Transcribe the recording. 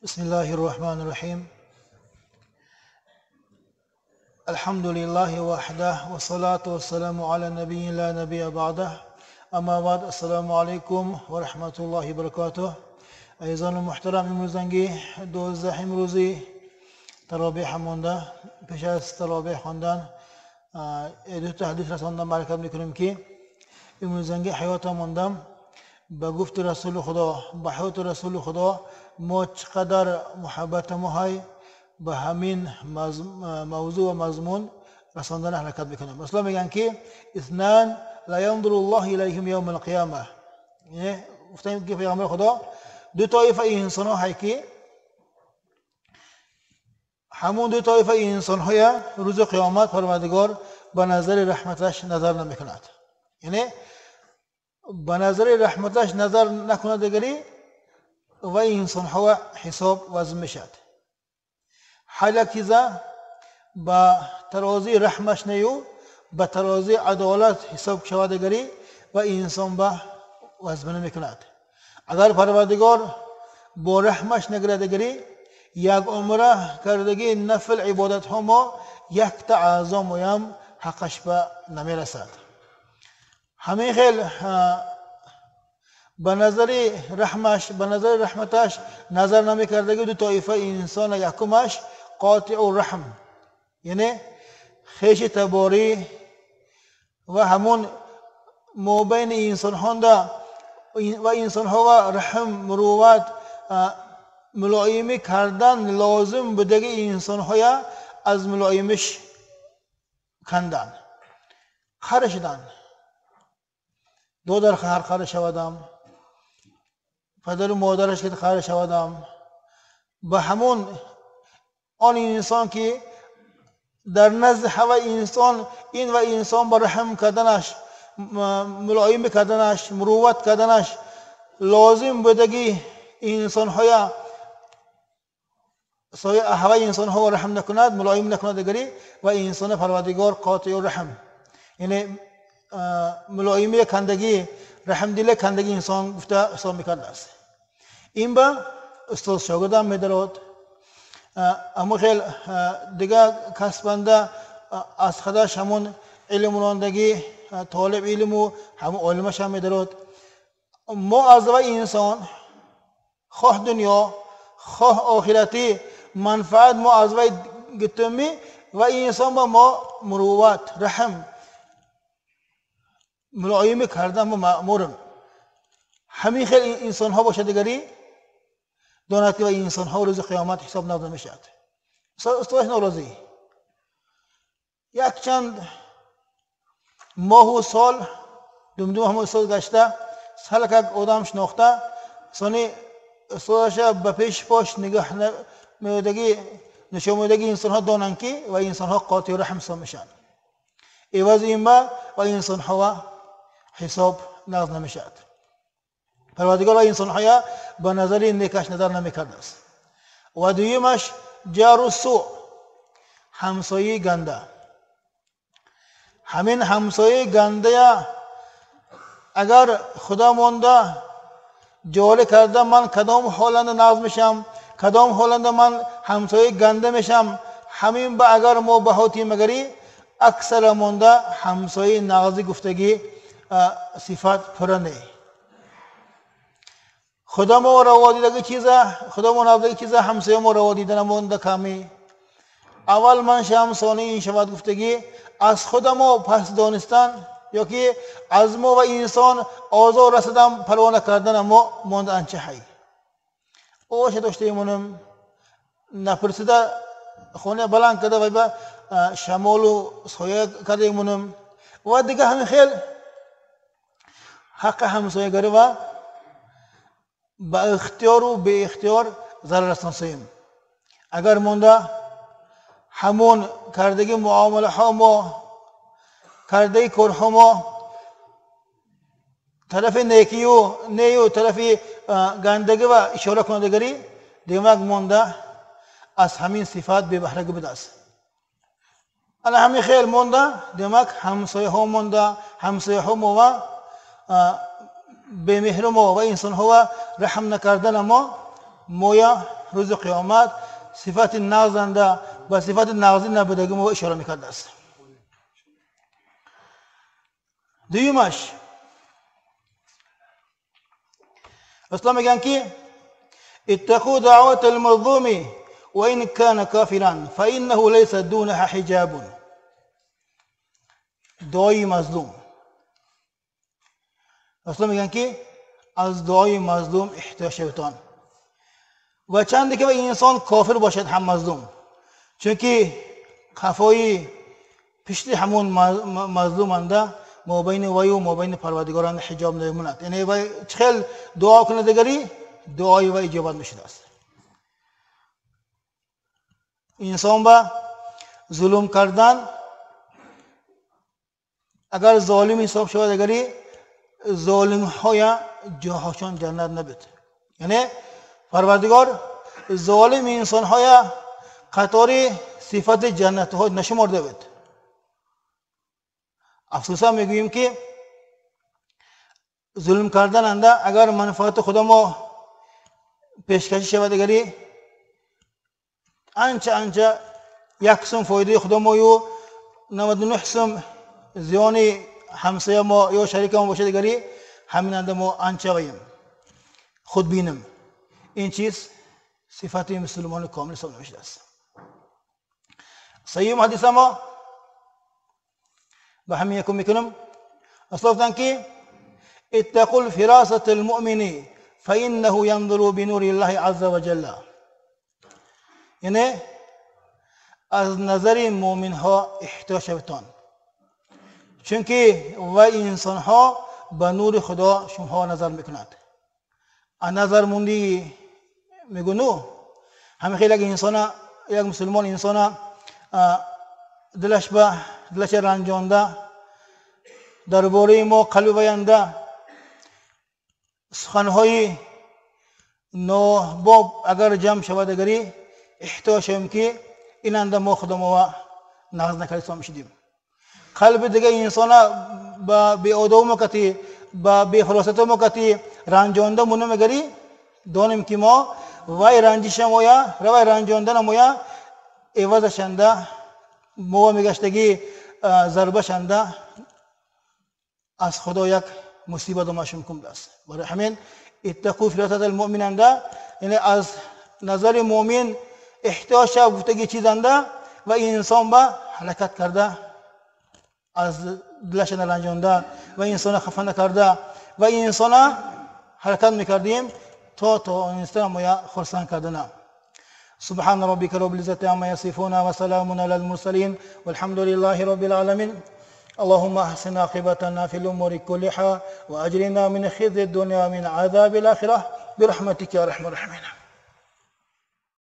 بسم الله الرحمن الرحيم. الحمد لله وحده والصلاة والسلام على نبي لا نبي بعده. اما بعد، السلام علیکم و رحمت الله برکاته. عزیزان محترم، امروزنگی 12 روزی ترابیح مونده. پیش از ترابیح خواندن دو تا حدیث رساندن برکت میکنیم که امروزنگی حیات موندم. به گفت رسول خدا، به حیات رسول خدا ما چقدر محبت ما به همین موضوع و مضمون رساندن حرکت میکنیم. مثلا میگن که اثنان لا ينظر الله الیهم یوم القیامه. یعنی گفتن که پیغمبر خدا دو طایفه انسان ها که همون دو طایفه انسان های روز قیامت پروردگار به نظر رحمتش نظر نمیکند. یعنی به نظر رحمتش نظر نکند دیگری و انسان ها حساب وزن میشد. حالا کیزا با ترازی رحمش نیو به ترازی عدالت حساب شود دیگری و انسان به وزن نمیکند. اگر پروردگار با رحمش نگره دیگری یک عمره کردگی نفل عبادت ها ما یک تا اعظام هم حقش به نمیرسد. همین خیل به نظر رحمش، به نظر رحمتش نظر نمیکردگی دو طایفه انسان، یکمش قاطع الرحم، یعنی خیش تباری و همون مابین انسان ها و انسان ها و رحم مروت ملایمی کردن لازم بودگی انسان های از ملایمش کندن خرشدن. دو در خهر خر شودم، پدر و مادرش که خر شودم. به همون آن انسان که در نزد هوا انسان این و انسان با رحم کردنش، ملایم کردنش، مروت کردنش لازم بودگی انسان های سایه هوای انسان ها رحم نکند، ملایم نکند دیگری و انسان پروردگار قاطع رحم، یعنی ملایمی کندگی، رحم دل کندگی انسان گفته حساب میکرده است. این با استاد شاگردم میدارد. اما خیلی دیگه کسبنده از خودش همون علم راندگی طالب علم و همون علمش هم میدارد. ما از وی انسان خواه دنیا خواه آخرتی منفعت ما از وی گتمی و انسان با ما مروت رحم ملایم کردن و مأمورم. همین خیلی انسان ها باشه دیگری داند که و انسان ها روز قیامت حساب نظر میشد. استادش ناراضی یک چند ماه و سال دمدم هم استاد گشته سالک آدم شناخته سانی استادش به پیش پاش نگاه میدگی نشون میدگی انسان ها دانند که و انسان ها قاطع رحم حساب میشن. عوض این با و انسان ها حساب نقض نمیشد. پروردگار و انسان ها به نظر نیکش نظر نمیکرده است. و دویمش جار سوء، همسایه گنده. همین همسایه گنده اگر خدا مونده جاری کرده من کدام حالنده نقض میشم، کدام حالنده من همسایه گنده میشم. همین با اگر ما بهاتی مگری اکثر مونده همسایه نقضی گفتگی صفت پرنه. خدا ما روا دیدگی چیزه، خدا ما نقضی چیزه، همسایه ما روا دیدن مونده کمی. اول من شم ثانی این شود گفتگی از خدا ما پس دانستن یا که از ما و انسان آزار رسیدن پروا نکردن ما مونده انچه حی. اوش داشته ایمونم نپرسیده خونه بلند کرده و به شمال و سایه کرده ایمونم و دیگه همین خیل حق همسایه گری و با اختیار و به اختیار ضرر رسانسیم. اگر مونده همون کردگی معامله ها ما کردگی کارها ما طرف نیکی و نیو طرف گندگی و اشاره کنندگی دماغ مونده از همین صفات بی بهره بوده است. انا همین خیل مونده دماغ همسایه ها مونده، همسایه ها ما و به مهر ما و انسان ها رحم نکردن ما مویا روز قیامت صفت نغزنده و صفت نغزی نبودگی ما اشاره میکرده است. دویمش اسلام میگن که اتقوا دعوة المظلوم وإن كان كافرا فإنه ليس دونها حجاب. دعای مظلوم، اسلام میگن که از دعای مظلوم احتیاج شویتان و چند که انسان کافر باشد هم مظلوم، چونکه قفای پشت همون مظلوم انده ما بین وی و ما بین پروردگاران حجاب نمیموند، یعنی وی چخیل دعا کنه دیگری دعای وی اجابت میشده است. انسان با ظلم کردن اگر ظالم حساب شود دیگری ظالم های جاهاشان جنت نبود، یعنی پروردگار ظالم انسان های قطار صفت جنت ها نشمرده بود. افسوسا میگوییم که ظلم کردن انده اگر منفعت خدا ما پیشکشی شود دیگری انچه انچه یک سم فایده خدا ما یو 99 سم زیان همسایه ما یا شریک ما باشه دیگری همین انده ما انچه ویم خود بینم. این چیز صفت مسلمان کامل حساب نمیشه است. سیوم حدیث ما به همین یکم میکنم. اصلا گفتن که اتقوا الفراسة المؤمن فإنه ينظر بنور الله عز وجل، یعنی از نظر مؤمن ها احتیاج شویتان، چونکه و انسان ها به نور خدا شما نظر میکنند. از نظر موندی میگونو همه خیلی یک انسان، یک مسلمان انسان دلش به دلش رنجانده درباره ما قلب وینده سخنهای ناباب اگر جمع شود اگری احتیاج شویم که این انده ما خود ما نغز نکردیم میشدیم. قلب دیگه انسان با بی آداب مکتی با بی خلاصت مکتی رنجانده مونو مگری دانیم که ما وای رنجش مویا روای رنجانده نمویا عوضشنده مو میگشتگی ضربه شنده از خدا یک مصیبت ماشم کم است. برای همین اتقوا فراسة المؤمن انده یعنی از نظر مؤمن احتیاج شو گفتگی چیز انده و انسان با حرکت کرده از دلش نرنجانده و انسان خفه نکرده و انسان حرکت میکردیم تا انسان ما خرسان کردنه. سبحان ربك رب العزة عما يصفون وسلام على المرسلين والحمد لله رب العالمين. اللهم احسن عاقبتنا في الأمور كلها وأجرنا من خزي الدنيا من عذاب الآخرة برحمتك يا أرحم الراحمين.